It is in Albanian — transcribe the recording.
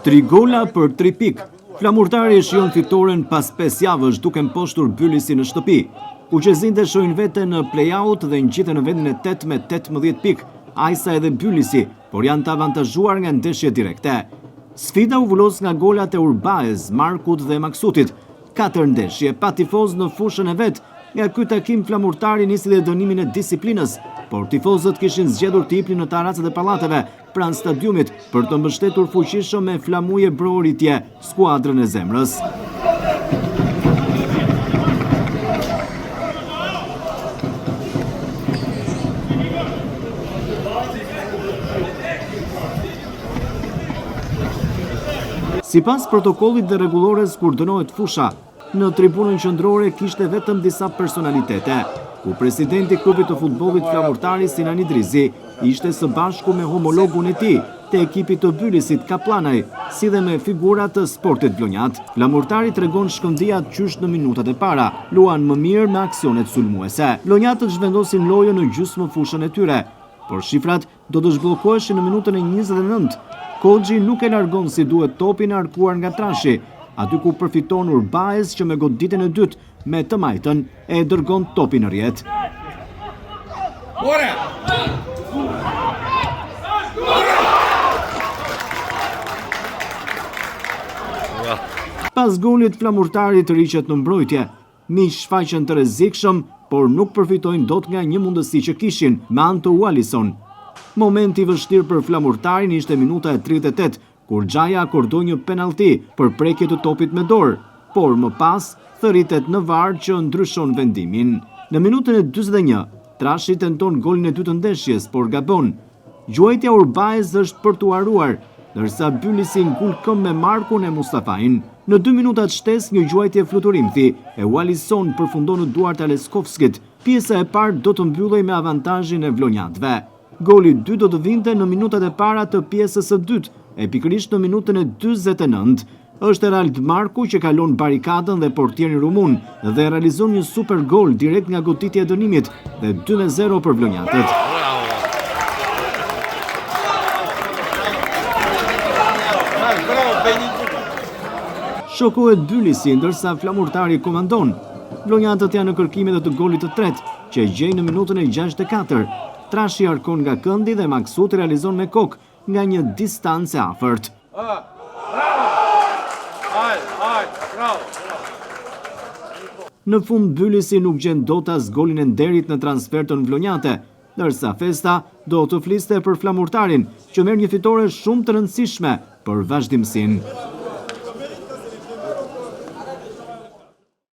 Tri gola për tri pikë. Flamurtari e shijon fitoren pas 5 javësh duke mposhtur Bylisin në shtëpi. Kuqezinjtë e shohin veten në play-out dhe ngjiten në vendin e 8 me 18 pikë, aq sa edhe Bylisi, por janë të avantazhuar nga ndeshjet direkte. Sfida u vulos nga golat e Urbaez, Markut dhe Maksutit. Katër ndeshje pa tifoz në fushën e vet. Nga ky takim Flamurtari nisi dhe dënimin e disiplinës, por tifozët kishin zgjedhur të hipnin në tarracat e pallateve pranë stadiumit për të mbështetur fuqishëm me flamuj e brohoritje skuadrën e zemrës. Sipas protokollit dhe rregullores kur dënohet fusha, në tribunën qendrore kishte vetëm disa personalitete, ku presidenti i klubit të futbollit Flamurtari Sinan Idrizi ishte së bashku me homologun e tij të ekipit të Bylisit Kapllanaj, si dhe me figura të sportit vlonjat. Flamurtari tregon shkëndijat qysh në minutat e para, luan më mirë me aksionet sulmuese. Vlonjatët zhvendosin lojën në gjysmë fushën e tyre, por shifrat do të zhbllokoheshin në minutën e 29. Koxhi nuk e largon si duhet topin e harkuar nga Trashi, aty ku përfiton Urbaez që me goditjen e dytë me të majtën e dërgon topin në rrjetë. Pas golit Flamurtari tërhiqet në mbrojtje. Miqtë shfaqen të rrezikshëm, por nuk përfitojnë dot nga një mundësi që kishin me anë të Uallison. Momenti i vështirë për Flamurtarin ishte minuta e 38, kur Xhaja akordoi një penallti për prekje të topit me dorë, por më pas thërritet në VAR që ndryshon vendimin. Në minutën e 41, Trashi tenton golin e dytë të ndeshjes, por gabon. Gjuajtja Urbaez është për t'u harruar, ndërsa Bylisi ngul këmbë me Markun e Mustafajn. Në dy minutat shtesë një gjuajtje fluturimthi e Uallison përfundon në duart e Aleskovskit. Pjesa e parë do të mbyllej me avantazhin e vlonjatëve. Goli i dytë do të vinte në minutat e para të pjesës së dytë, e pikërisht në minutën e 49. Është Erald Marku që kalon barrikadën dhe portierin rumun dhe realizon një super gol direkt nga goditja e dënimit dhe 2-0 për vlonjatët. Shokohet Bylisi, ndërsa Flamurtari komandon. Vlonjatët janë në kërkim edhe të golit të tretë, që e gjejnë në minutën e 64. Trashi harkon nga këndi dhe Maksuti realizon me kokë nga një distancë e afërt. Në fund Bylisi nuk gjen dot as golin e nderit në transfertën vlonjate, ndërsa festa do të fliste për Flamurtarin, që merr një fitore shumë të rëndësishme për vazhdimësinë.